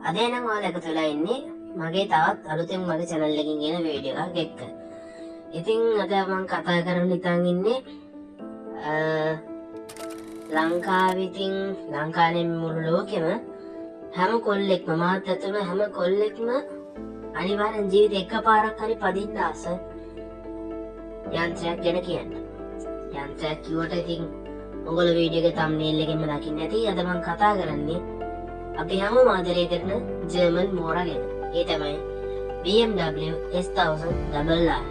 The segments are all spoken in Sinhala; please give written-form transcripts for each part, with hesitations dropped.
අද එනම් ඔයාලා එකතු වෙලා ඉන්නේ මගේ තවත් අලුතෙන් මගේ channel එකකින් එන වීඩියෝ එකක් එක්ක. ඉතින් අද මම කතා කරන්න හිතන් ඉන්නේ ලංකාවේ, ඉතින් ලංකාවේ මුළු ලෝකෙම හැම කොල්ලෙක්ම, මාත් ඇතුළු හැම කොල්ලෙක්ම අනිවාර්යෙන් ජීවිතේ එකපාරක් හරි පදින්න ආස යන්ත්‍රයක් ගැන කියන්න. යන්ත්‍රයක් කිව්වට ඉතින් ඔයගොල්ලෝ වීඩියෝ එකේ තම්නේල් එකෙන්ම දකින්න ඇති. අද මම කතා කරන්නේ අපි හැමෝම ආදරය කරන ජර්මන් මෝරා ගැන. ඒ තමයි BMW S1000 double R.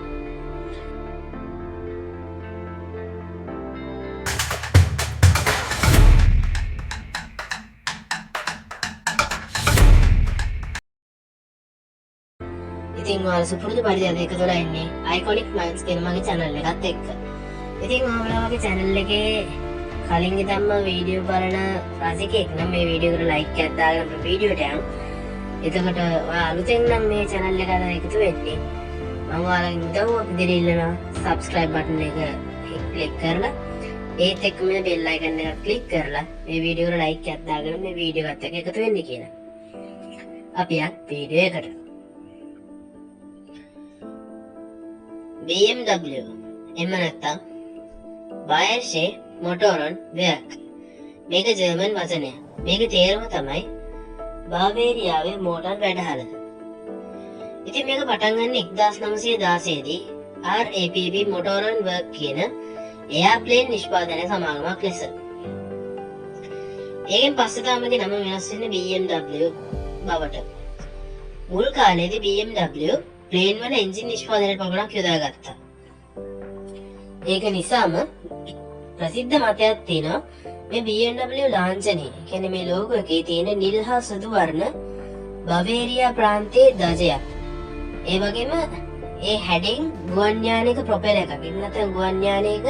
ඉතින් ඔයාලා සුපුරුදු පරිදි අද එකතු වෙලා ඉන්නේ Iconic Minds කියන මගේ channel එකත් එක්ක. ඉතින් ඔයාලා මගේ channel එකේ කලින් ඉඳන්ම වීඩියෝ බලන රසිකයෙක් නම් මේ වීඩියෝ එකට ලයික් එකක් දාගෙන අපේ වීඩියෝට යන්න. එතකොට ඔයා අලුතෙන් නම් මේ channel එකට එකතු වෙන්නේ, මම ඔයාලගෙන් උදව්වක් විදිහට ඉල්ලනවා subscribe button එක ක්ලික් කරලා, ඒත් එක්කම මේ bell icon එක ක්ලික් කරලා, මේ වීඩියෝ එකට ලයික් එකක් දාගෙන මේ වීඩියෝ එකත් එක්ක එකතු වෙන්න කියලා. අපි යන් වීඩියෝ එකට. BMW එම නැත්තම් Bayerische Motoren Werk, මේක ජර්මන් වචනයක්. මේකේ තේරුම තමයි බාවේරියාවේ මෝටර් වැඩහළ. ඉතින් මේක පටන් ගන්න 1916 දී RAPP Motoren Werk කියන එයාප්ලේන් නිෂ්පාදන සමාගමක් ලෙස. ඒකෙන් පස්සේ තමයි මේකේ නම වෙනස් වෙන්නේ BMW බවට. මුල් කාලේදී BMW plane වල එන්ජින් නිෂ්පාදනයට පමණක් යොදාගත්තා. ඒක නිසාම ප්‍රසිද්ධ මතයක් තියෙනවා මේ BMW ලාංඡනය, ඒ කියන්නේ මේ ලෝගෝ එකේ තියෙන නිල් හා සුදු වර්ණ බවේරියා ප්‍රාන්තයේ ධජයක්. ඒ වගේම ඒ හැඩෙන් ගුවන් යානයක ප්‍රොපෙලර් එකක්, එහෙම නැත්නම් ගුවන් යානයක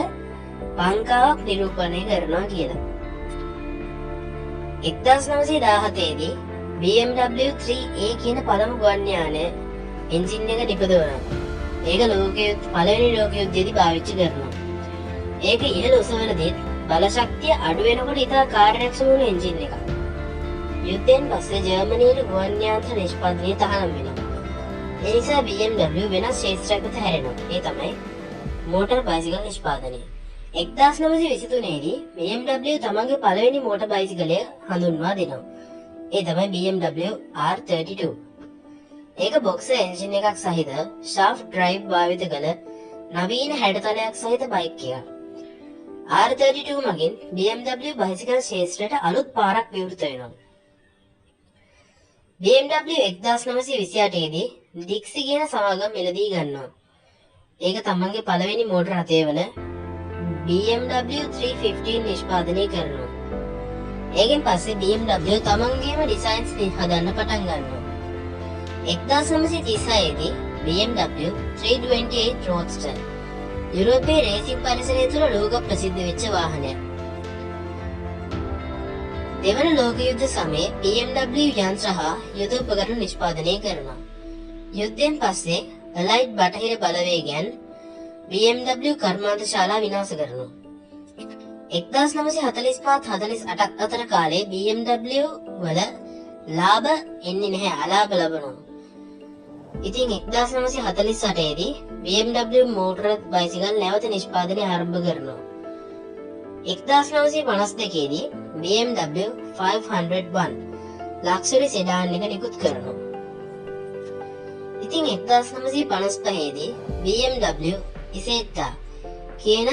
පංකාවක් නිරූපණය කරනවා කියලා. 1917 දී BMW 3A කියන පළමු ගුවන් යානය එන්ජින් එක නිපදවනවා. ඒක පළවෙනි ලෝක යුද්ධයේදී පාවිච්චි කරනවා. ඒක ඉහළ උසවලදීත් බලශක්තිය අඩු වෙනකොට ඉතා කාර්යක්ෂම වුණු එන්ජින් එකක්. යුද්ධයෙන් පස්සේ ජර්මනියට ගුවන් යාන්ත්‍ර නිෂ්පාදනය තහනම් වෙනවා. ඒ නිසා BMW වෙනස් ක්ෂේත්‍රයක් වෙත හැරෙනවා. ඒ තමයි මෝටර් බයිසිකල් නිෂ්පාදනය. 1923 දී BMW තමන්ගේ පළවෙනි මෝටර් බයිසිකලය හඳුන්වා දෙනවා. ඒ තමයි BMW R32. ඒක බොක්සර් එන්ජින් එකක් සහිත ෂාෆ්ට් ඩ්‍රයිව් භාවිත කළ නවීන හැඩතලයක් සහිත බයික් එකක්. R32 මගින් BMW bicycle ක්ෂේත්‍රයට අලුත් පාරක් විවෘත වෙනවා. BMW 1928 දී ඩික්සි කියන සමාගම මිලදී ගන්නවා. ඒක තමන්ගේ පළවෙනි මෝටර රථය වන BMW 315 නිෂ්පාදනය කරනවා. ඒකෙන් පස්සේ BMW තමන්ගේම ඩිසයින්ස් හදන්න පටන් ගන්නවා. 1936 දී BMW 328 Roadster යුරෝපයේ රේසිං පරිසරය තුළ ලෝක ප්‍රසිද්ධ වෙච්ච වාහනයක්. දෙවන ලෝක යුද්ධ සමයේ BMW යන්ත්‍ර හා යුද උපකරණ නිෂ්පාදනය කරනවා. යුද්ධයෙන් පස්සේ ඇලයිඩ් බටහිර බලවේගයන් BMW කර්මාන්ත ශාලා විනාශ කරනවා. 1945 48 අතර කාලේ BMW වල ලාභ එන්නේ නැහැ, අලාභ ලබනවා. ඉතින් 1948 දී BMW motor bicycle නැවත නිෂ්පාදනය ආරම්භ කරනවා. 1952 දී BMW 501 luxury sedan එක නිකුත් කරනවා. ඉතින් 1955 දී BMW Isetta කියන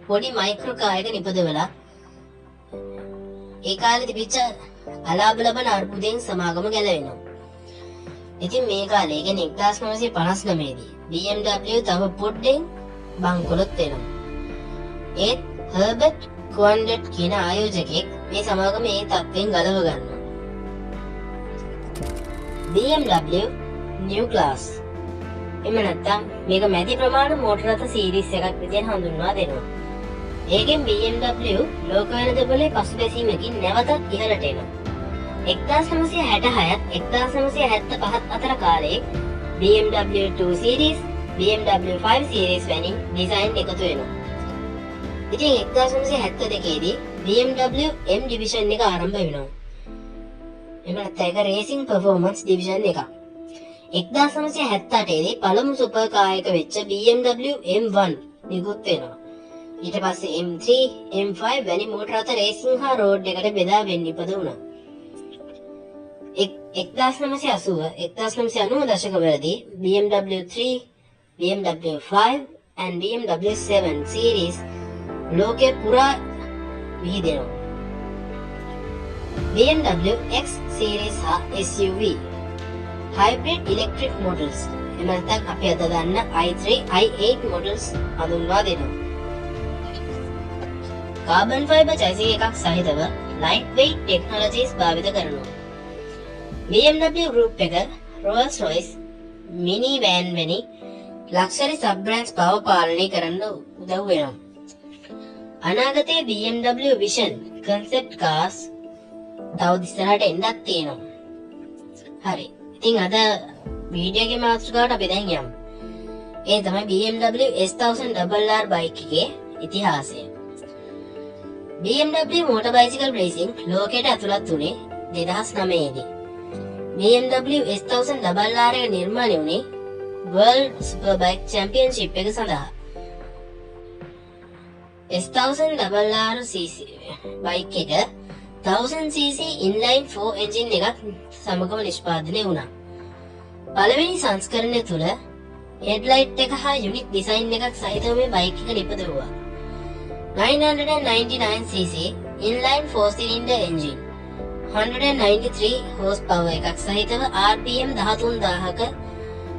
පොඩි මයික්‍රෝ කාර් එක නිපදවලා ඒ කාලේ තිබිච්ච අලාභ ලබන අර්බුදයෙන් සමාගම ගැලවෙනවා. ඉතින් මේ කාලේ, ඒ කියන්නේ 1959 දී BMW තව පොඩ්ඩෙන් බංකොලොත් වෙනවා. ඒත් හර්බර්ට් කුවන්ඩට් කියන ආයෝජකයෙක් මේ සමාගම ඒ තත්ත්වයෙන් ගලව ගන්නවා. BMW New Class එම නැත්තම් මේක මැදි ප්‍රමාණ මෝටර රථ සීරීස් එකක් විදිහට හඳුන්වා දෙනවා. ඒකෙන් BMW ලෝක වෙළඳපොලේ පසුබැසීමකින් නැවතත් ඉහළට එනවා. 1966ත් 1975ත් අතර කාලයේ BMW 2 series, BMW 5 series වැනි ඩිසයින් එකතු වෙනවා. ඉතින් 1972 දී BMW M division එක ආරම්භ වෙනවා. එහෙම නැත්නම් ඒක රේසිං පර්ෆෝමන්ස් ඩිවිෂන් එකක්. 1978 දී පළමු සුපර් කාර් එක වෙච්ච BMW M1 නිකුත් වෙනවා. ඊට පස්සේ M3, M5 වැනි මෝටර රථ රේසිං හා රෝඩ් එකට බෙදා වෙන් ඉපද වුණා. 1980 1990 දශකවලදී BMW 3, BMW 5 and BMW 7 series ලෝකය පුරා විහිදෙනවා. BMW X series හා SUV hybrid electric models, එහෙම නැත්නම් අපි අද දන්න i3, i8 models හඳුන්වා දෙනවා. කාබන් ෆයිබර් චැසි එකක් සහිතව ලයිට් වෙයිට් ටෙක්නොලොජිස් භාවිත කරනවා. BMW group එක Rolls Royce, මිනි වෑන් වැනි ලක්ෂරි සබ් බ්‍රෑන්ඩ්ස් පව පාලනය කරන්න උදව් වෙනවා. අනාගතයේ BMW Vision concept cars තව ඉස්සරහට එන්නත් තියෙනවා. හරි. ඉතින් අද වීඩියෝ එකේ මාතෘකාවට අපි දැන් යමු. ඒ තමයි BMW S1000RR bike එකේ ඉතිහාසය. BMW motor bicycle racing ලෝකයට ඇතුළත් වුණේ 2009 දී. BMW S1000RR එක නිර්මාණය වුණේ World Superbike Championship එක සඳහා. S1000RR CC bike එක 1000cc inline 4 engine එකක් සමගම නිෂ්පාදනය වුණා. පළවෙනි සංස්කරණය තුළ හෙඩ්ලයිට් එක හා යුනික් ඩිසයින් එකක් සහිතව මේ බයික් එක නිපදවුවා. 999cc inline 4 cylinder engine, 193 horsepower එකක් සහිතව RPM 13,000ක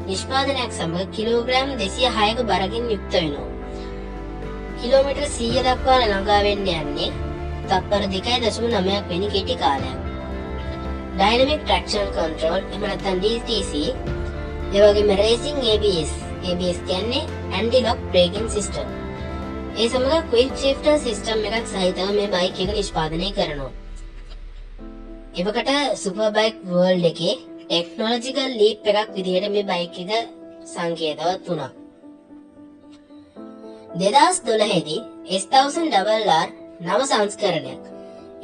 නිෂ්පාදනයක් සමග කිලෝග්‍රෑම් 206ක බරකින් යුක්ත වෙනවා. කිලෝමීටර් 100 දක්වා ළඟා වෙන්න යන්නේ තත්පර 2.9ක් වැනි කෙටි කාලයක්. ඩයිනමික් ට්‍රැක්ෂන් කන්ට්‍රෝල්, එහෙම නැත්නම් DTC, ඒ වගේම රේසිං ABS, ABS කියන්නේ ඇන්ටි ලොක් බ්‍රේකින් සිස්ටම්. ඒ සමග ක්වික් ෂිෆ්ටර් සිස්ටම් එකක් සහිතව මේ බයික් එක නිෂ්පාදනය කරනවා. එවකට සුපර් බයික් වර්ල්ඩ් එකේ ටෙක්නොලොජිකල් ලීප් එකක් විදිහට මේ බයික් එක සංකේතවත් වුණා. 2012 දී S1000RR නව සංස්කරණයක්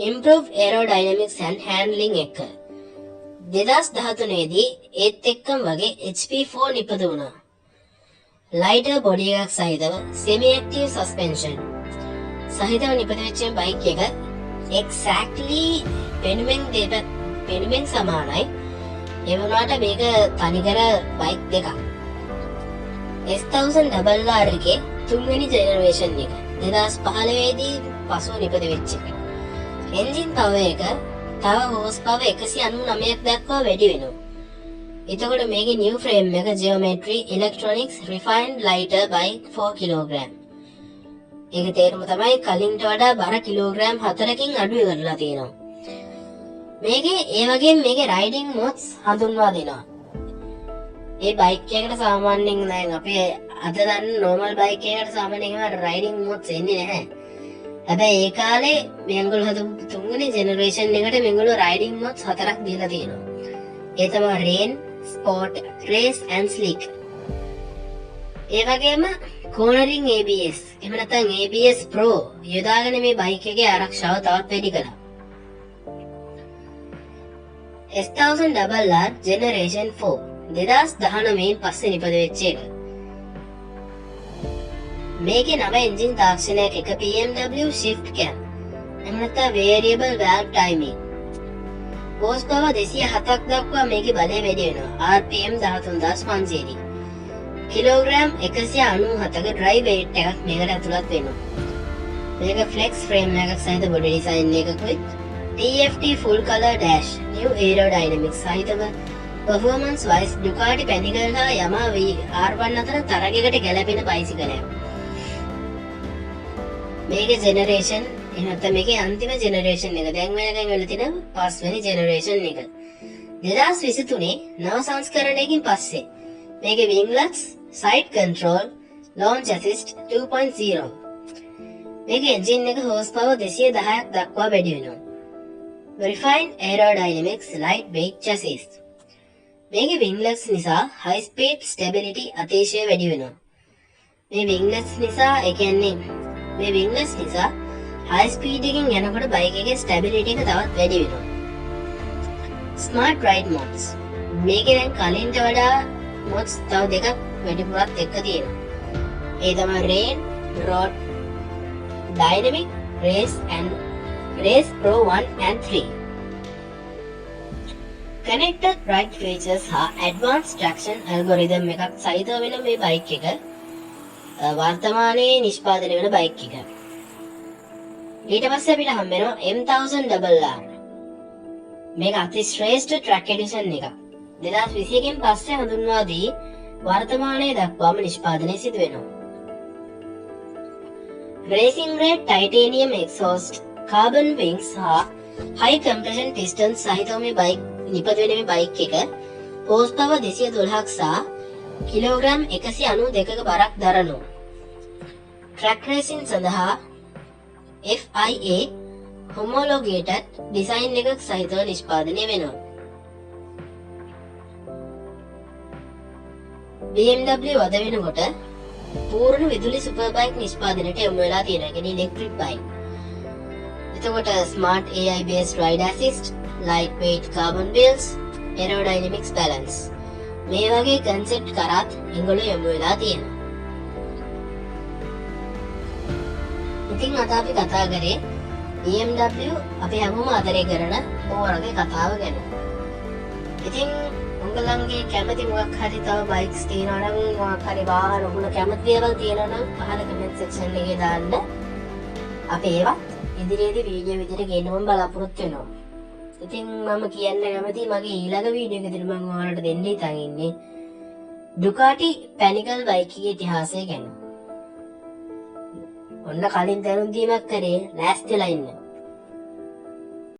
Improved Aerodynamics and Handling එක 2013 දී ඒත් එක්කම වගේ HP4 නිපද වුණා. ලයිටර් බොඩි එකක් සහිතව සෙමි ඇක්ටිව් සස්පෙන්ෂන් සහිතව නිපද වෙච්ච මේ බයික් එක එක්සැක්ට්ලි පෙනුමෙන් දෙපැත් පෙනුමෙන් සමානයි. ඒ වුණාට මේක තනිකර බයික් දෙකක්. S1000RR එකේ තුන්වෙනි ජෙනරේෂන් එක 2015 දී පසුව නිපද වෙච්ච එක. එන්ජින් පවර් එක තව හෝස් පවර් 199ක් දක්වා වැඩි වෙනවා. එතකොට මේකේ නිව් ෆ්‍රේම් එක, ජියෝමෙට්‍රි, ඉලෙක්ට්‍රොනික්ස් රිෆයින්ඩ්, ලයිටර් බයි 4 කිලෝග්‍රෑම්. ඒක තේරුම තමයි කලින්ට වඩා බර කිලෝග්‍රෑම් 4කින් අඩු කරලා තියෙනවා. මේකේ ඒ වගේම මේකේ රයිඩින් මෝඩ්ස් හඳුන්වා දෙනවා. ඒ බයික් එකකට සාමාන්‍යයෙන් දැන් අපි අද දන්න නෝමල් බයික් එකකට සාමාන්‍යයෙන් එහෙම රයිඩින් මෝඩ්ස් එන්නේ නැහැ. හැබැයි ඒ කාලේ මේගොල්ලෝ හදපු තුන්වෙනි ජෙනරේෂන් එකට මේගොල්ලෝ රයිඩින් මෝඩ්ස් හතරක් දීලා තියෙනවා. ඒ තමයි rain, sport, raise and slick. ඒ වගේම කෝනරින් ABS, එහෙම නැත්නම් ABS Pro යොදාගෙන මේ බයික් එකේ ආරක්ෂාව තවත් වැඩි කළා. S1000RR Generation 4 2019 පස්සේ නිපද වෙච්ච එක. මේකේ නව එන්ජින් තාක්ෂණයක් එක BMW Shift Cam, එහෙම නැත්නම් Variable Valve Timing. Hose power 207ක් දක්වා මේකේ බලය වැඩි වෙනවා RPM 13,500 දී. කිලෝග්‍රෑම් 197ක ඩ්‍රයි වෙයිට් එකක් මේකට ඇතුළත් වෙනවා. මේක ෆ්ලෙක්ස් ෆ්‍රේම් එකක් සහිත බොඩි ඩිසයින් එකකුත් TFT full color dash, new aerodynamics සහිතව performance wise Ducati Panigale හා Yamaha R1 අතර තරගයකට ගැලපෙන බයිසිකලයක්. මේකේ ජෙනරේෂන්, එහෙම නැත්නම් මේකේ අන්තිම ජෙනරේෂන් එක දැන් වෙනකන් වෙලා තියෙන පස්වෙනි ජෙනරේෂන් එක. 2023 නව සංස්කරණයකින් පස්සේ මේකේ winglets, side control, launch assist 2.0. මේකේ එන්ජින් එක හෝස් පවර් 210ක් දක්වා වැඩි වෙනවා. Refined aerodynamics, light weight chassis. මේකේ winglets නිසා high speed stability අතිශය වැඩි වෙනවා. මේ winglets නිසා, ඒ කියන්නේ මේ winglets නිසා high speed එකකින් යනකොට බයික් එකේ ස්ටැබිලිටි එක තවත් වැඩි වෙනවා. Smart ride modes. මේකේ දැන් කලින්ට වඩා මොඩ්ස් තව දෙකක් වැඩිපුරත් එක්ක තියෙනවා. ඒ තමයි Rain, Road, Dynamic, Race and Race Pro 1 and 3. Connected ride features හා Advanced Traction Algorithm එකක් සහිතව වෙන මේ බයික් එක වර්තමානයේ නිෂ්පාදනය වෙන බයික් එක. ඊට පස්සේ අපිට හම්බ වෙනවා M1000 RR. මේක අති ශ්‍රේෂ්ඨ ට්‍රැක් එඩිෂන් එකක්. 2021කින් පස්සේ හඳුන්වා දී වර්තමානයේ දක්වාම නිෂ්පාදනය සිදු වෙනවා. Racing grade titanium exhaust, carbon wings හා හයි කම්ප්‍රෙෂන් පිස්ටන්ස් සහිතව මේ බයික් නිපද වෙන මේ බයික් එක හෝස් පවර් 212ක් සහ කිලෝග්‍රෑම් 192ක බරක් දරනවා. ට්‍රැක් රේසින් සඳහා FIA හොමෝලොගේටඩ් ඩිසයින් එකක් සහිතව නිෂ්පාදනය වෙනවා. BMW අද වෙනකොට පූර්ණ විදුලි සුපර් බයික් නිෂ්පාදනයට යොමු වෙලා තියෙනවා. ඒ කියන්නේ ඉලෙක්ට්‍රික් බයික්. එතකොට smart AI based ride assist, lightweight carbon wheels, aerodynamics balance මේ වගේ කන්සෙප්ට් කරාත් ඒගොල්ලෝ යොමු වෙලා තියෙනවා. ඉතින් අද අපි කතා කරේ BMW අපි හැමෝම ආදරය කරන බෝරගේ කතාව ගැන. ඉතින් ඔයගොල්ලන්ගේ කැමති මොකක් හරි තව බයික්ස් තියෙනවා නම්, මොකක් හරි වාහන ඔයගොල්ලෝ කැමති දේවල් තියෙනවා නම් පහළ කමෙන්ට් සෙක්ෂන් එකේ දාන්න. අපි ඒවත් ඉදිරියේදී වීඩියෝ විදිහට ගේන්න මම බලාපොරොත්තු වෙනවා. ඉතින් මම කියන්න කැමති මගේ ඊළඟ වීඩියෝ එකේදී මම ඔයාලට දෙන්න හිතන් ඉන්නේ ඩුකාටි පැනිකල් බයික් එකේ ඉතිහාසය ගැන. ඔන්න කලින් දැනුම් දීමක් කරේ, ලෑස්තිලා ඉන්න.